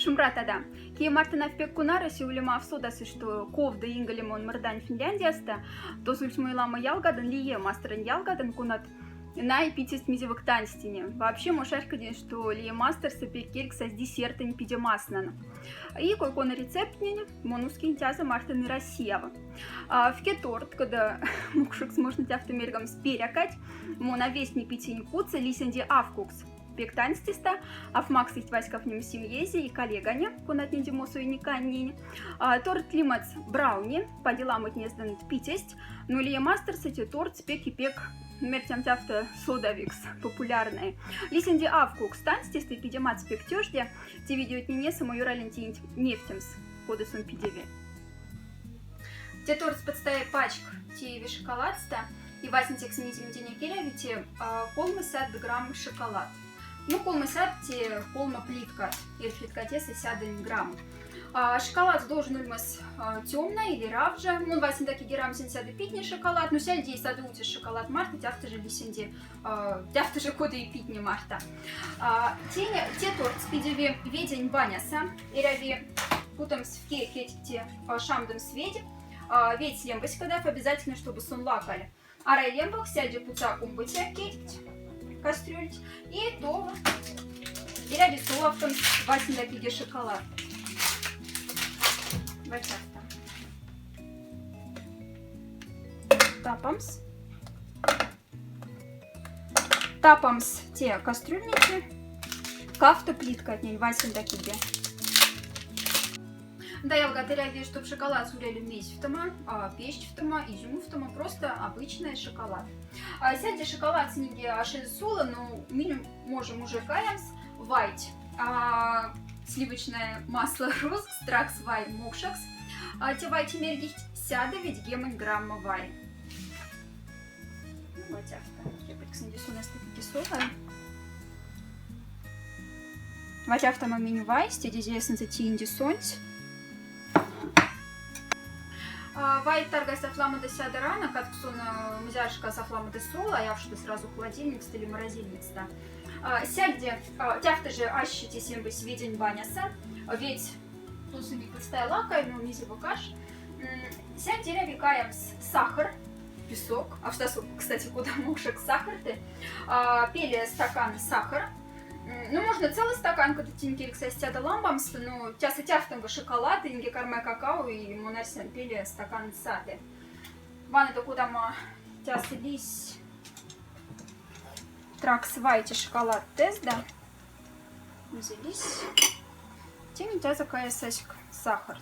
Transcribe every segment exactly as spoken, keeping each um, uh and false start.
Шумбратада. Кие мартын ав пек кунара, сюлема ав содасы, что ков да инголем он мырдань Финляндияста, то суль муйлама ялгадын, Лие Мастерын ялгадын, кунат най питест мизевок танстине. Вообще, мон шаркодин, что Лие Мастерсы пек кельгсас десертын пидемаснан. И кой-кона рецептнень мон ускинь тяза мартын и Россиява. А, вке торт, кода мукшекс можно тяфта мельгомс, перякать, мон а вестни питень куца, лисенди авкукс. Пек танстиста, ав максыть васькавнем семьязе и коллегане, конатненди мосуйниканнень. А, торт лимац брауни, по делам отнездент питесть, но Лие Мастерсы те тортс пек и пек мертям тяфта содавикс, популярной. Лисенди авкукс танстиста, пидемац пек тёжде, те видеотненеса мон юралин тиенть невтемс, кода сон пидеви. Те тортс пацтай пачк тееви шоколадста, и васенцекс мизим тене керяви те, а, колмосяд грамм шоколад. Ну, колмосяд те колма плиткат, эри плиткатеса сядынь грамм. А, шоколад должен ульмас, а, тёмный или равжа. Мон васендаки герамсен сяда питни шоколад, но сяльде сяда утяс шоколад марта, тяфта же лисенди, а, тяфта же кода и питни марта. А, тене, те тортс пидеви ведень баняса, эряви кутомс вке кедьте, а, шамдомс ведь, а, ведь лембась кодав, обязательно, чтобы сон лакаль. Арай лембок, сяльде куца омбоце кедьт, кастрюльть, и то эряви солавтомс васендакиге шоколад. Ватяфта. Тапомс. Тапомс те кастрюльники. Кафта плиткатнень васендакиге. Да, ялгат, эряви, чтоб шоколад сурели мезьфтома, а, пештьфтома, изюмфтома, просто обычный шоколад. А, сядьде шоколад сниге ашель сола, но минь можем уже каямс вайть. А, сливочное масло рузкс, тракс вай мокшекс. А, те вайть мергихть сяда ведь гемонь грамма вай. Ну, ватяфта. Я пытьк сынди сунас таки кисовай. Ватяфтама минь вайс, тедезесынзе тинди сонсь. А, вай таргайс афламада сяда рана, катк сон, э, мзяршкас афламада сола, а явшда сразу холодильникста или морозильникста. А, сяльде, а, тяфта же аще те сембось ведень баняса, ведь тосыми пыльстая лакай, но мизе бокаш. М, сядь эряви каямс сахар, песок. А что, кстати, куда мокшек сахар ты? А, пеле стакан сахар. М, ну, можно целый стакан, когда тинкелькса стяда ламбамста, но тяса тяфтанга шоколад, инге кармай какао, и монарсян пеле стакан сады. Вана то куда ма тяса лись. Тракс вайте шоколад тест, да? Взялись. Тени тяза кая саськ сахар.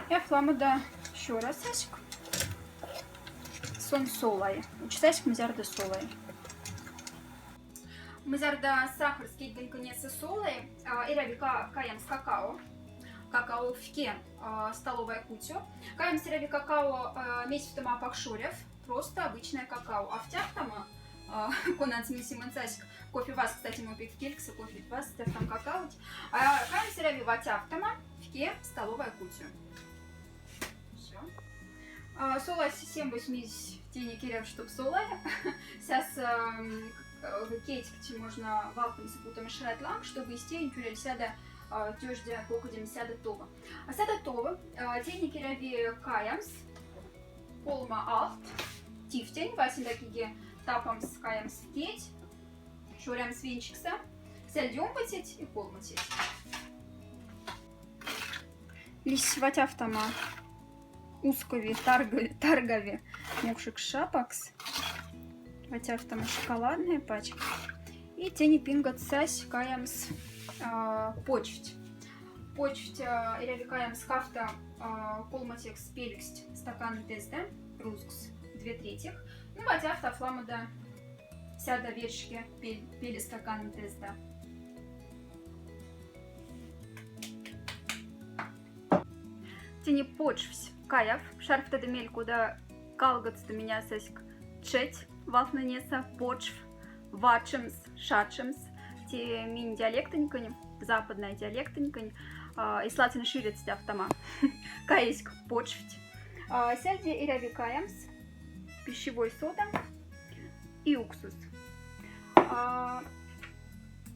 Я фламада щора саськ. Сон солай. Учсаськ мзярда солай. Мзярда сахар скедьгин кынеса солай. А, эряви ка-, каямс какао. Какао вке, а, столовая кутю. Каямс эряви какао, а, мезьфтома пакшорев. Просто обычное какао. А втяфтама, а, конанс мисиман саськ. Кофе вас, кстати, мой пек кельгса, кофе вас, тяфтам какао. А каямс эряви ватяфтама, вке столовая кутю. Всё. А, солась сембось мизь тени керяв, чтоб солай. Сяс, ам, к-, э, кедькти можно валтымсо путом шрайтлам, чтобы истеень тюрель сяда, а, тёждя покодем сяда това. А сяда това, а, тени керяви каямс, колма алт тифтень, васендакиге тапамс каямс кедь, шорямс венчикса, сяльде омбоцеть и колмоцеть. Лись ватяфтама ускови, таргави, таргави мокшек шапакс. Ватяфтама шоколадная пачка. И тени пингат сась каямс, а, почвть. Почвть, а, эряви каямс кафта, а, колмоцекс пельксть стакан тезда, рузкс две третьих. Ну, ватяфта фламада сяда вершке пель-, пеле стакан тезда. Тени почвсь каяв, шарфтада мель, кода калгатста меня саськ тшеть валтнынеса, почв, вачемс, шачемс, те минь диалектоньконь, западная диалектоньконь, а, и слатина ширец тяфтама. Каиськ почвть. А, сяльде эряви каямс пищевой сода и уксус. А,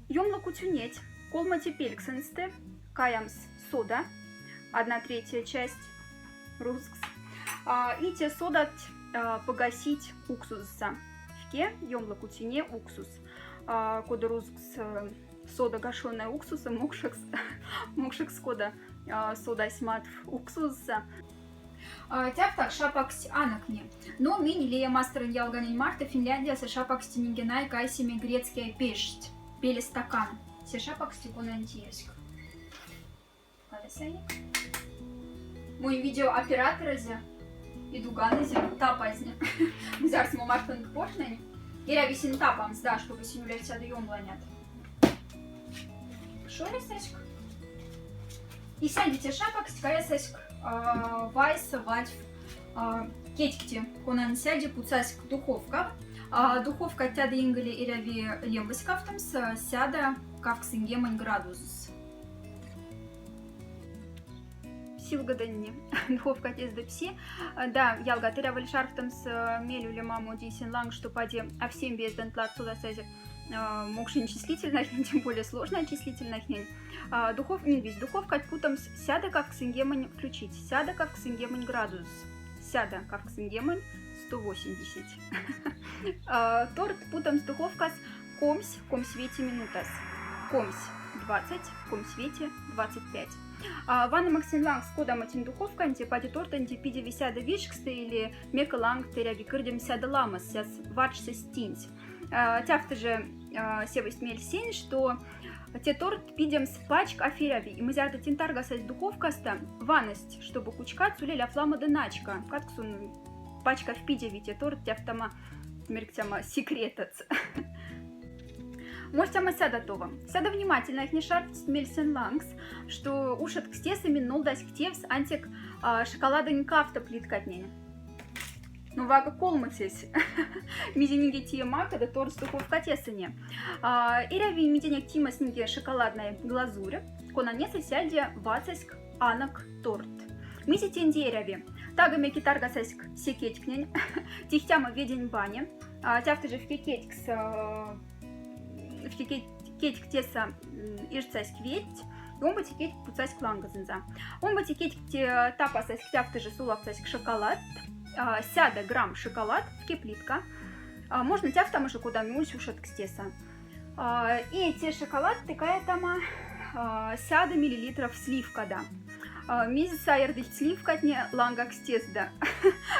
ёмло кутюнеть. Колмоце пельксэнстэ каямс сода, одна третья часть рузкс. А, и те содат, а, погасить уксузса. Фке ёмлы кутине уксус. А, кода рузкс, э, сода, гашённая уксусом, мокшекс, мокшекс кода, а, содась матф уксузса. А, тяфтак шапаксть анокни. Но минь лия масторонь ялганень марта Финляндияса шапаксте нинге най кайсеме грецкая пешсть. Пеле стакан. Се шапаксте конань тиеськ. Калесай. Мой видеооператорэзе и дуганэзе тапазне. Мзярс мо мартон пошнань. Эряви син тапамс, да, чтобы син уляльсяды ёмланят. Шорисаськ. И сянди те шапаксть каясаськ, а, вайса вальф, а, кедькте, конань сяде пуцаськ духовка. А, духовка тяды ингеле эряви лембысь кафтомс, а, сяда кавксыньгемонь градусыс. Силгодонни. Духовка тезды пси. А, да, ялгат, эряви валь шарфтомс, а, мель улема моди сен ланг, что пади а всем бездон тлат содасазе, а, мокшень числительнохнень, тем более сложная числительнохнень. А, духов-, нингвись духовка путомс сяда кавксыньгемонь включить, сяда кавксыньгемонь градус, сяда кавксыньгемонь сто восемьдесят. А, торт путомс духовкас комсь, комсь вете минутас. Комсь двадцать, комсь вете двадцать пять. А, ванномоксень лангс, кода ма тень духовканьде, пади тортоньде пидеви сяда вишксты или мекы лангты эряви кырдем сяда ламыс, сяс варчсась тинть. А, тяфты же, а, севесть мель сень, что те торт пидемс пачк аф эряви, и мзярда тень таргасась духовкаста, ванность, чтобы кучкат сулель аф ламоды начка. Кадксун пачк аф пидеви те торт, тяфтама, мерктяма секретац. Мортяма сяда товам. Сяда внимательнохнень шарфтсть мель сен лангс, что ушедкстеса минь нолдаськ тевс антик, а, шоколадонь кафта плиткатнень. Ну, вага колмоцесь. Мизе нинге тиема, кода торт духовкатеса не. А, эряви минь тенек тимас нинге шоколадная глазурь, конанеса сяльде вацаськ анок торт. Мизе тенди эряви. Тагы меки таргасаськ се кедькнень. Тихтяма ведень бане. А, тяфты же фке кедькс, а, фке кедь-, кедьктеса, м, иртсаськ ведь. Омбоце кедьк пуцаськ лангозонза. Омбоце кедьк те-, тапасаськ, тяфты же сулаксаськ шоколад. А, сяда грамм шоколад, фке плитка. А, можно тяфтама же, кода мусь ушедкстеса. А, и те шоколадты каятама, а, сяда миллилитров сливкада. А, мизе саердыльть сливкатне лангакс тезда.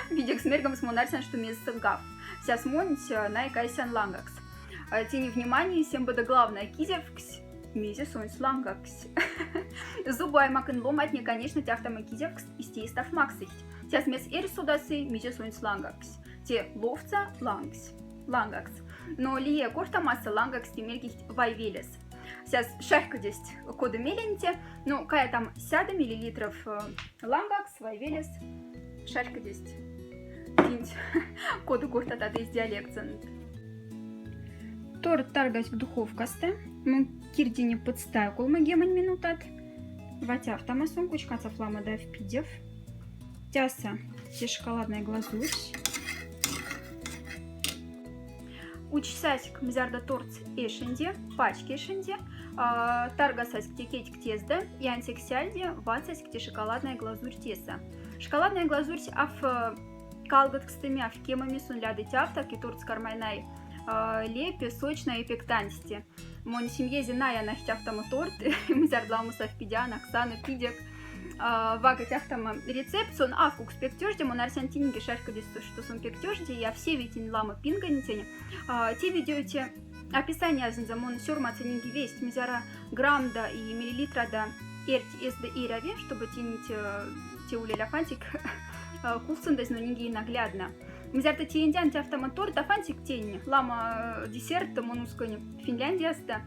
Видекс мергомс мон арсян, что мезе сыгав. Сяс монть, а, най кайсян лангакс. А, тени внимание, сембода главная кизевкс, мезе сонсь лангакс. Зубу аймакын ломатне, конечно, тяфтама кизевкс истя став максыхть. Сяс мес эрь содасы, мезе сонсь лангакс. Те ловца лангс. Лангакс. Но лие кортамаса лангакс те мелькихть вай велес. Сяс шарькодесть кода меленте, но каятам сяда миллилитров, э, лангакс, вай велес шарькодесть. Тинть кода кортатадысь диалектсэнть. Торт таргаськ духовкаста. Мон кирдини пыдстаю колмогемонь минутат. Ватяфтама сон, кучкац аф ламоды аф пидев. Тяса те шоколадная глазурь. Учсаськ, мзярда тортс эшенди, пачк эшенди, а, таргасаськ те кедьк тезда, и ансяк сяльде вацаськ те шоколадная глазурь теса. Шоколадная глазурь аф, э, калготкстыме, аф кемоме, сон ляды тяфтак, и тортс кармай най, а, лепе, сочная и пектаньсте. Монь семьязе най анахть тяфтама торт, мзярд ламыс аф пиди аноксаны пидек. А, вага тяфтама рецепт, сон аф кукс пек тёжде, мон арсян, тенинге шарькодест, что сон пек тёжде, и аф севи тень лама пингонь тень. А, те видеоте описаниязонза мон сёрматса нинге весть, мзяра граммда и миллилитрада эрьть эзды эряви, чтобы тенить, э, те улель аф ансяк, э, кулсындазь, но нинге и наглядно. Мзярда тиендян тяфтама торт аф ансяк тень, лама, э, десерт, мон усконь, Финляндияста.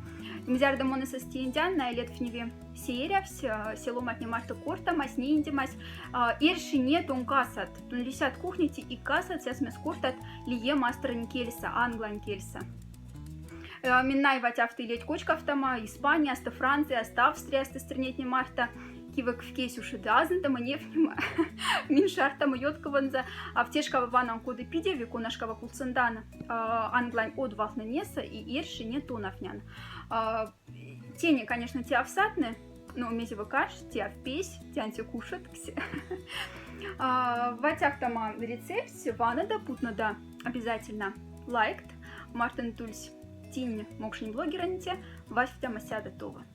Мзярда мон эсэс тиендян, на летфневи се эрявсь, э, се ломатне марта кортамась, ниндемась, э, эрьши не тон касат. Тон лисят кухнете и касат, сяс мес кортат лие масторонь кельса, англань кельса. Э, минь най ватяфты ледь кочкафтама Испанияста, Францияста, Австрияста стринетне марта, кивок фкесь ушеды азынтома, нефнема. Минь шартама ёткованза, аф тешкава ванан, кода пидеви, конашкава кулсындан, э, англань од валтнэнеса и эрьши не тон аф нян. Э, Тени, конечно, тиавсатны, но мезе бокаш, тиавпесь, тяньте кушать ксе. А, ватяк тома рецептсе, ванада, путнада обязательно лайкт. Мартын тульсь тинь мокшень блогерэнь те, вафтяма сяда тува.